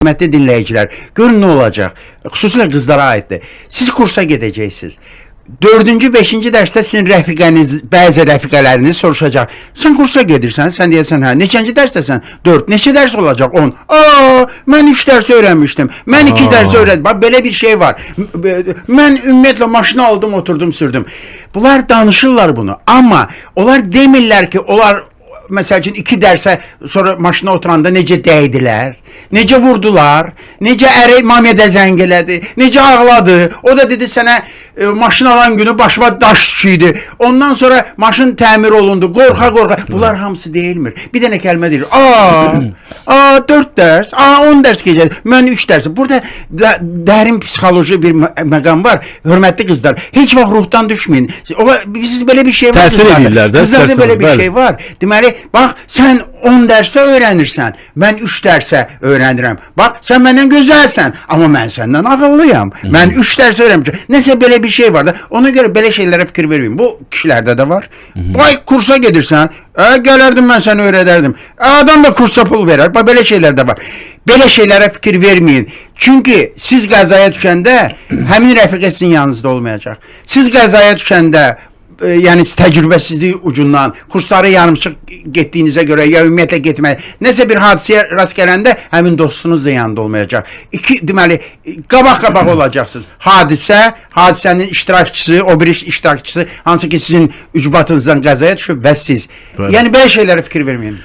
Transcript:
Hörmətli dinləyicilər, görün nə olacaq. Xüsusilə qızlara aiddir. Siz kursa gedəcəksiniz. Dördüncü, beşinci dərsdə sizin rəfiqəniz, bəzi rəfiqələriniz soruşacaq. Sən kursa gedirsən, sən deyəsən, hə, neçənci dərsdəsən? 4. Neçə dərs olacaq? 10. Aa, mən 3 dərs öyrənmişdim. Mən 2 dərs öyrəndim. Bax belə bir şey var. Mən ümumiyyətlə maşını aldım, oturdum, sürdüm. Bunlar danışırlar bunu, amma onlar demirlər ki, onlar məsəl üçün 2 dərsə sonra maşına oturanda necə dəydilər, necə vurdular, necə əri Mamedə zəng elədi, necə ağladı. O da dedi sənə maşın alan günü başıma daş düşüydü. Ondan sonra maşın təmir olundu. Qorxa-qorxa. Bunlar hamısı deyilmir. Bir dənə kəlmə deyir. Aa, aa 4 dərs, aa 10 dərs gecədir. Mən 3 dərs. Burada da, dərin psixoloji bir məqam var. Hörmətli qızlar, heç vaxt ruhdan düşməyin. Ola, siz belə bir şey var. Təsir qızlarda. edirlər də, Qızlarda istərsəniz, belə bir bəli. şey var. Deməli, bax sən 10 dərsə öyrənirsən, mən 3 dərsə öyrənirəm. Bax, sən məndən gözəlsən, amma mən səndən ağıllıyam. Mən 3 dərs öyrənmişəm. Nəsə belə bir şey var da. Ona görə belə şeylərə fikir verməyin. Bu kişilərdə də var. Vay kursa gedirsən, gələrdim mən sənə öyrədərdim. Adam da kursa pul verər. Bax belə şeylər də var. Belə şeylərə fikir verməyin. Çünki siz qəzaya düşəndə həmin rəfiqə sizin yanınızda olmayacaq. Siz qəzaya düşəndə yəni təcrübəsizlik ucundan kursları yarımçıq getdiyinizə görə ya ümumiyyətlə getmək, nəsə bir hadisəyə rast gələndə həmin dostunuz da yanında olmayacaq. İki deməli qabaq-qabaq olacaqsınız. Hadisə, hadisənin iştirakçısı, o biri iştirakçısı hansı ki sizin ucbatınızdan qəzaya düşüb və siz. Bəli. Yəni belə şeylərə fikir verməyin.